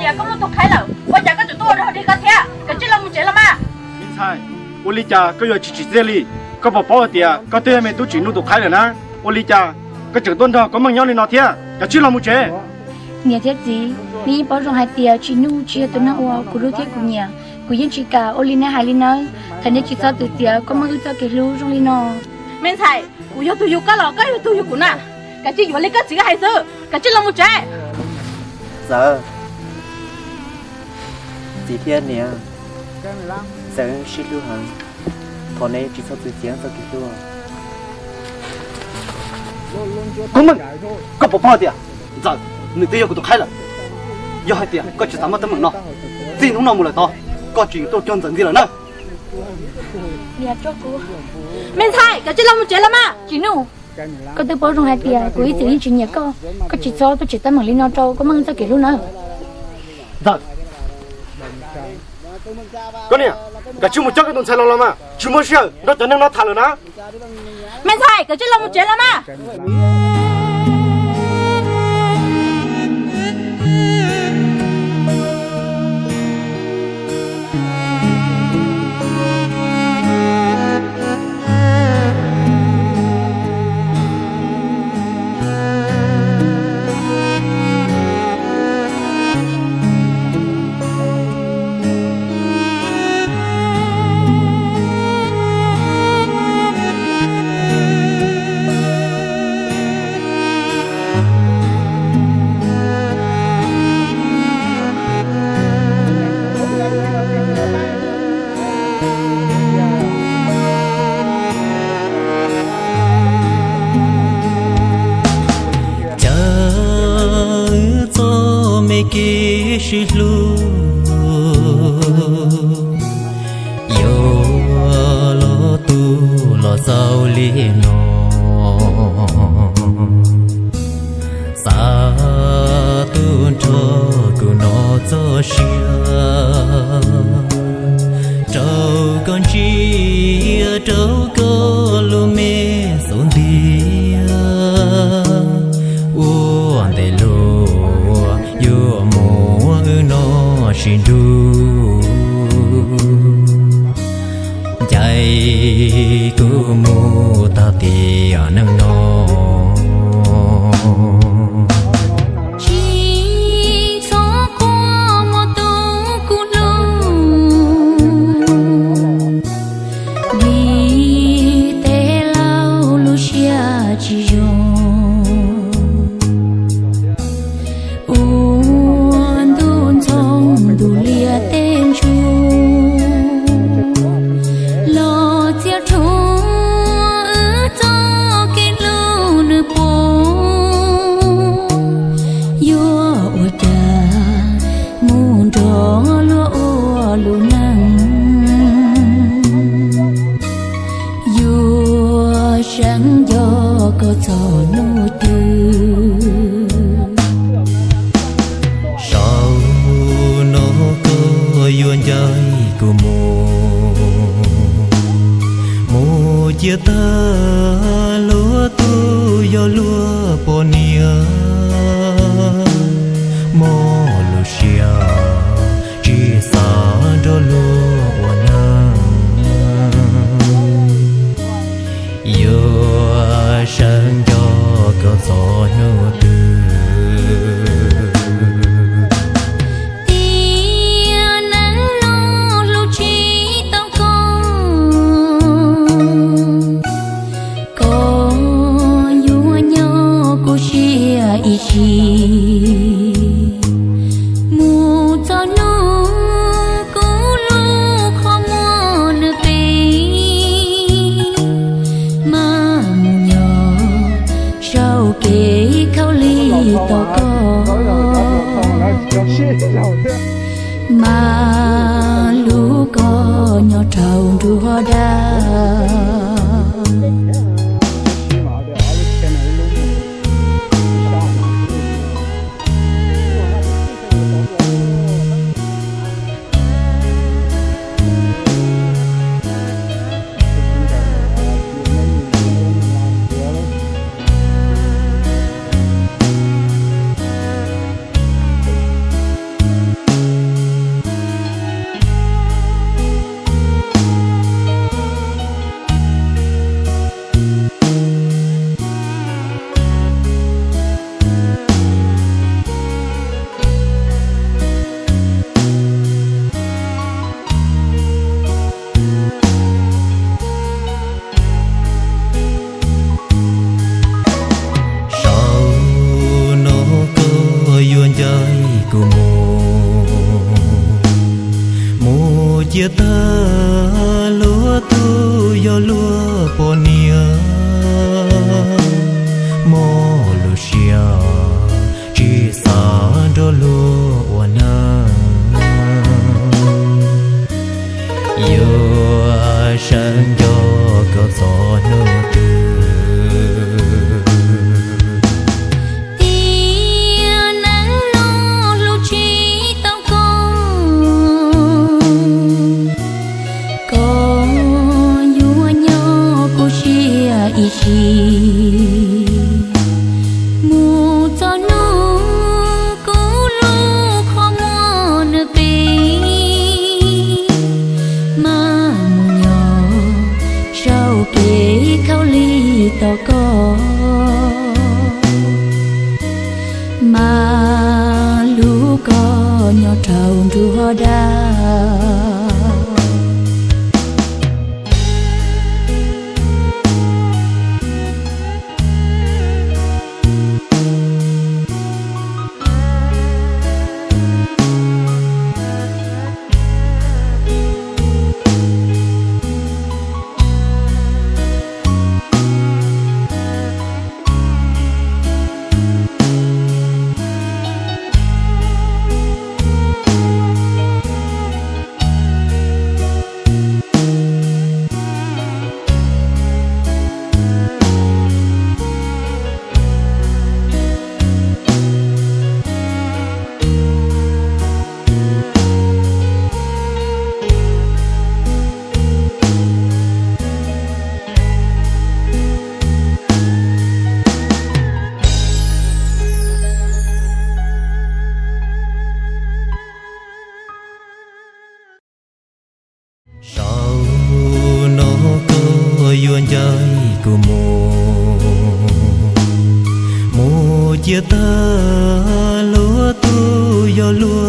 Cas koj muaj tus qhaib lawm, ua cas koj tseem tuaj ua rau hauv dej koj thiab? Kav tsij los mus tsev los mas. Me ntxhais, ua li cas koj yuav tsis tsim txiaj li? Koj puas paub hais tias koj twb yog me tub tsim nuj tus qhaib lawm na? Ua li cas koj tseem tuaj nrog koj meej nyob li no thiab? Kav tsij los mus tsev. Niam thiab txiv, nej yeej paub zoo hais tias tsim nuj tsis yog tus neeg uas kuv hlub thiab kuv nyiam, kuv yeej tsis kam ua li nej hais li nawb. Thov nej tsis txhob txwv tias koj meej wb txoj kev hlub zoo li no. Me ntxhais, kuv yog tus yug koj los koj yog tus yug kuv na? Kav tsij yuav li koj txiv hais xwb, kav tsij los mus tsev. Txawm, txiv thiab niam, Txawm sib hlub heev, thov neb tsis txhob txwv txiv txoj kev hlub. Koj meej, koj puas paub tias Ntxawm nws twb yog kuv tus qhaib lawm? Yog hais tias koj tsis xav muaj teeb meem no, txij hnub no mus lawm tod, koj tsis tuaj cuag Ntxawm ntxiv lawm na. Me ntxhais, kav tsij los mus tsev los mas. Tsis nuj, koj twb paub zoo hais tias kuv ib txwm yeej tsis nyiam koj, koj tsis txhob tuaj tsim teeb meem li no rau koj meej txoj kev hlub nawb. Ntxawm, koj niam, kav tsij mus coj koj tus ntxhais los los mas, tsis muaj sij hawm nrog cov neeg no tham lawm na. Me ntxhais, kav tsij los mus tsev los mas. Caw wb txoj me kev sib hlub yuav los tu los txaus li no. Xav tuaj nrog kuv noj txoj sia, rau koj ntsia, rau koj lub me xub ntiag, ua ntej luag yuav mus wb noj sib nrug. Ncaim kuv mus tag tiam neej no. Tsis txhob quaj muaj tus kuv hlub, vim tej laus lub siab tsis zoo. Ua ntu ntxhoo ntu liaj tej ntsuj, los txia rhuav wb txoj kev hlub nws puas, yuav ua cas mus nrog luag ua lub neej. Yuav seev nco koj txog hnub twg. Zaum no koj yuav ncaim kuv mus, mus cia tag luag tub yog luag poj niam, mob lub siab tsis xav nrog luag ua neej. Yuav seev nco koj txog hnub twg. Tiam neej no hlub tsis tau koj, koj yuav nyob kuv siab ib sim. Mus txog hnub kuv lub qhov muag nws qis, mas mus nyob saum kev khaub lig tos koj. Mas hlub koj nyob rau nruab dag. Mus txog hnub kuv lub qhov muag nws pib, mas mus nyob saum kev khaub lig tos koj, mas hlub koj nyob rau nruab dag. Saum no koj yuav ncaim kuv mus, mus cia tag luag tus yog luag